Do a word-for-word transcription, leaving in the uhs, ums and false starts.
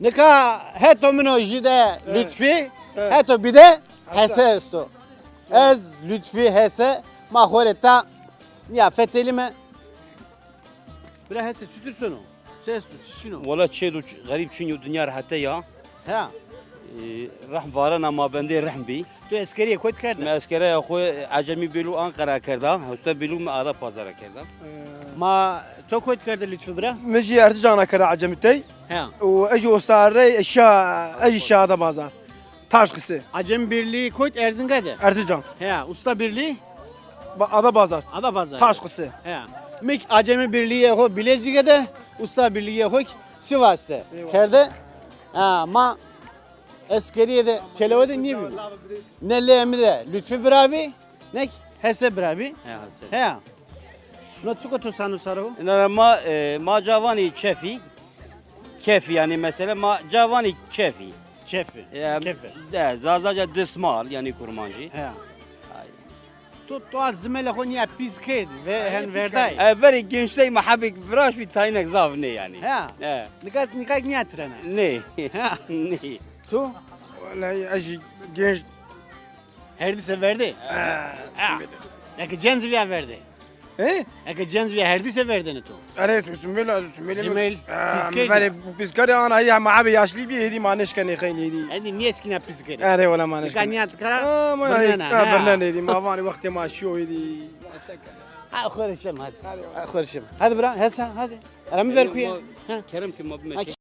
Nika heto min o jî de Lütfî, heto bî de Hese esto. Ez, Lütfî, Hese, ma xo rê ta nîya fetelîme. Bira Hese, çitur sono? Çi esto, çi çin o? Wela çê do, xerîb çin yo, dinya rehete ya. Ha. E, rehm varena mabendê rehm bî. Tu eskerîye kotî kerde? Mi eskereya xo Ecemî Bêlû Anqara kerda, usta Bêlû mi Adapazara kerda. Ma to kotî kerde Lütfî bira? Mi jî Erzincan ra kerda Ecemî tey. He. Û ez jî usta rey şa, ez jî şa Adapazar. Taşqisi. Acemi Birliği kotî Erzinga de? Erzincan. He, Usta Birliği? Ba-, Adapazar. Adapazar. Taşqisi. He. Mi kî Acemi Birliği xo Bilecîge de, Usta Birliği xo kî Sivas de kerde. Ha, ma eskerîye de têlewe de nîbîme. Ne lê mi de Lütfî bira bî, ne kî Hese bira bî. He, Hese. He. No çik o, to sano sar o? Na, na, ma, e, ma ca vanî çefî. Kefî, yanî mesela ma ca vanî çefî. Çefî. Ya, kefî. De, Zazaca destmal, yanî kurmancî. He. To, to a zimelê xo nîya pîs kerd ve hen verday? E, verê gençley ma hebêk viraşt bî, tayînek zaf nê yanî. He. He. Nika, nika nîya tirena? Nê. He. Nê. To? Wellahî ez jî genç. Herdîse verdê? Ha. Eke cenz vîya verdê? He? Eke cenz vîya herdîse verdêne to? Erê, to zimêl, zimêl. Zimêl, pîs kerdî. Verê pîs kerdî, ana ya ma abi yaşlî bî, hêdî ma nêşkenê xeynî hêdî. Hêdî nêşkîna pîs kerê. Erê, wela ma nêşkenê. Nika nîya kara? Ha, ma birnena, ha, ha, birnenê hêdî, ma vanê wextê ma şîyo hêdî. Ha, xo rê şima hadi. Ha, xo rê şima. Hadi bira, Hesen, hadi. Ara mi ver kuye. Ha. Kerem ki ma bime.